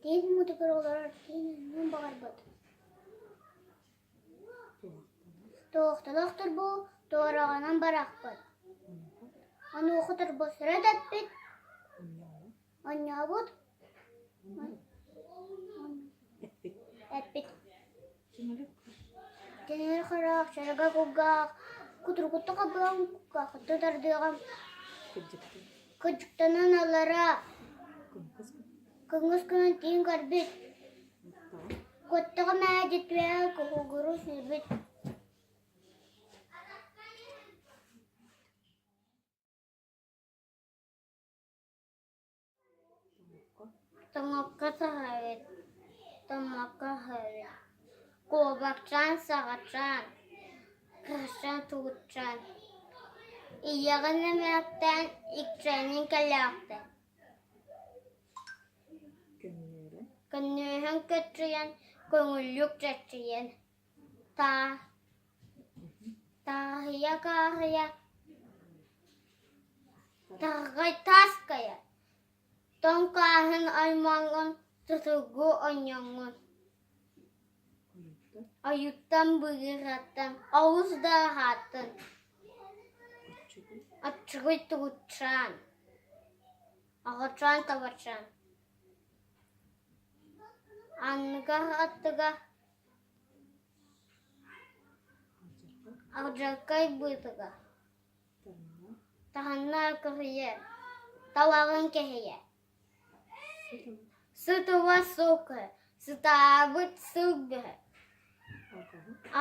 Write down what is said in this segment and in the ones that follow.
Тиит мутугар олорор тииҥ баҕарбыт. Туохталаах турбу туораҕынан барахпыт. Онуоха турбусара дэппит, онньообут, эппит. Тимир харах, чарага кулгаах, кутургутта хабыам, кулгаахыттан тардыаҕым. Кырдьыктанан аллара кыҥыс гынан тииҥ көрбүт. Куттаҕым ээ дьитүө куһугуру сүүрбүт. Тоҥокко саһарбыт, томмокко аһарбыт, куобахчаан саҕачаан, кыһачаан тугутчаан, ийэҕин эмээхтээн икчээнин кэлээхтэн, көнньүөһүн көччүйэн, көҥүллүк чэччийэн, Тааһыйа-кааһыйа Тарҕай таас хайа, тоҥ хааһын аймаҥҥын тутургу онньоҥҥун Ойууттан быгыыраттан олус да аһааттын Аччыгый тугутчаан, оҕочоон табачаан Анныгар аттыгар Алдьархай быытыга Таһынна көһүйэ, талаҕын кэһэйэ Сытыла сука, сытаабыт сылгыһа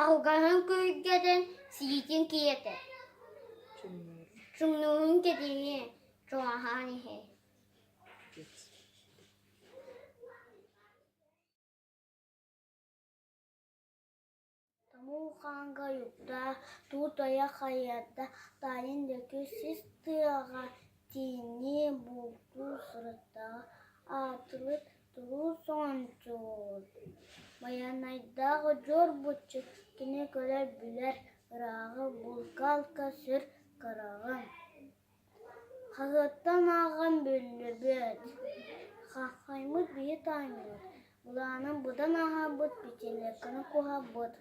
Алҕаһын күргэтин сиитин киэтэ Чуҥнуһун кэтиһиэ, чугаһаан иһэр Тумул хаанга уйуктаах, туут айах хайыарда таайын диэки сис тыаҕа тииҥнии бултуу сырыттаҕа аатырбыт туруу соҥончугун Байанайдаах удьуор булчут кини көрөр-билэр ырааҕы булка-алка сүр кыраҕын Хаһыаттан ааҕан биллибит, хаххаймыт биһи таайбыт, былаанын быдан ааһарбыт, пятилетканы куһарбыт.